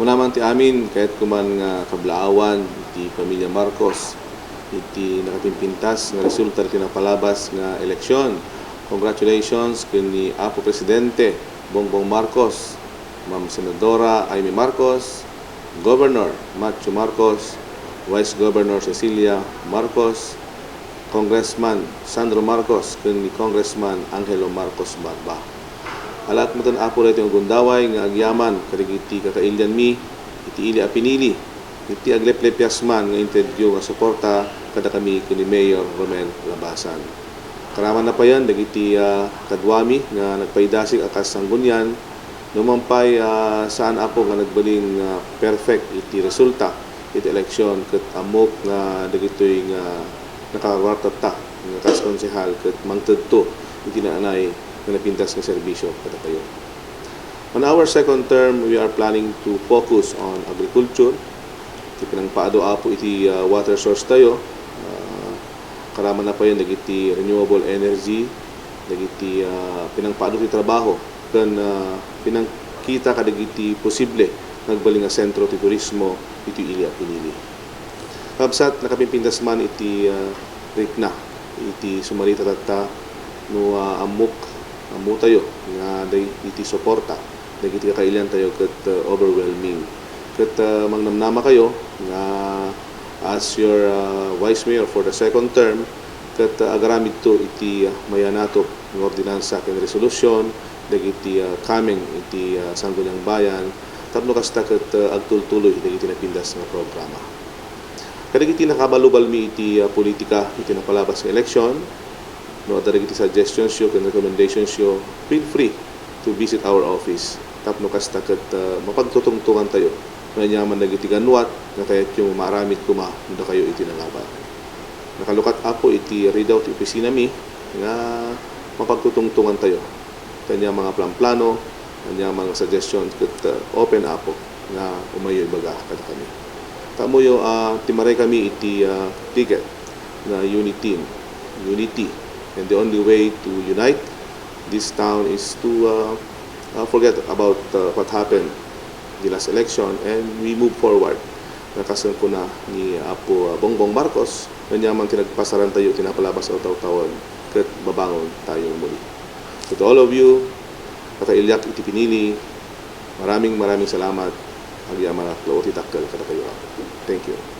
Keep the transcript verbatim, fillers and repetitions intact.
Una man ti amin, kayatko man nga kablaawan ti pamilya Marcos iti nakapimpintas nga resulta iti napalabas nga eleksyon. Congratulations ken ni Apo Presidente Bongbong Marcos, Ma'am Senadora Imee Marcos, Governor Matthew Marcos, Vice Governor Cecilia Marcos, Congressman Sandro Marcos ken ni Congressman Angelo Marcos Barba. Alaek metten, Apo, daytoy nga gundaway nga agyaman kadagiti kakailianmi iti ili a pinili iti agleplepias man nga intedyo nga suporta kadakami ken ni Mayor Romel Labasan. Karaman na payen dagiti, ah, kaduami nga nagpaidasig a kas sanggunian, no man pay, ah, saan, Apo, nga nagbalin nga perfect iti resulta iti eleksyon ket ammok nga dagitoy nga nakawartatta nga kas konsehal ket mangtedto iti naanay nga napintas nga serbisyo kadakayo. On our second term, we are planning to focus on agriculture, ti pinangpaado, Apo, iti, ah, water source tayo, ah, karaman na payen dagiti renewable energy, dagiti, ah, pinangpaado ti trabaho, ken, ah, pinangkita kadagiti posible nga agbalin nga sentro ti turismo iti ili a pinili. Kabsat, nakapimpintas man iti, ah, rikna, iti sumarita tatta, no, ah, ammok, ammotayo nga day-, iti suporta dagiti kakailiantayo ket, ah, overwhelming. Ket, ah, mangnamnamakayo nga as your, ah, Vice Mayor for the second term, ket, ah, agaramidto iti, ah, mayanato nga ordinansa ken resolusyon dagiti, ah, coming iti, ah, Sangguniang Bayan tapno kasta ket, ah, agtultuloy dagiti napintas nga programa. Kadagiti nakabalubalmi iti, ah, politika iti napalabas nga eleksyon, no adda dagiti suggestionsyo ken recommendationsyo, feel free to visit our office tapno kasta ket, ah, mapagtutungtongantayo no ania man dagiti ganwat nga kayatyo nga maaramid koma no dakayo iti nangaban. Nakalukat, Apo, iti ridaw ti opisinami nga mapagtutungtongantayo. Kaniaman nga planplano, kaniaman nga suggestion ket, uh, open, Apo, nga umayyo ibaga kadakami. Ta ammoyo, ah, timmaray kami iti, ah, ticket nga unity, unity. And the only way to unite this town is to, uh, uh, forget about, uh, what happened the last election and we move forward. Nga kas ken kuna ni Apo, uh, Bongbong Marcos, ania man ti nagpasarantayo iti napalabas a tawen ket babangon tayo muli. So to all of you, kakailiak iti pinili, maraming, maraming salamat. Agyamanak laeng ti dakkel kadakayo. Thank you.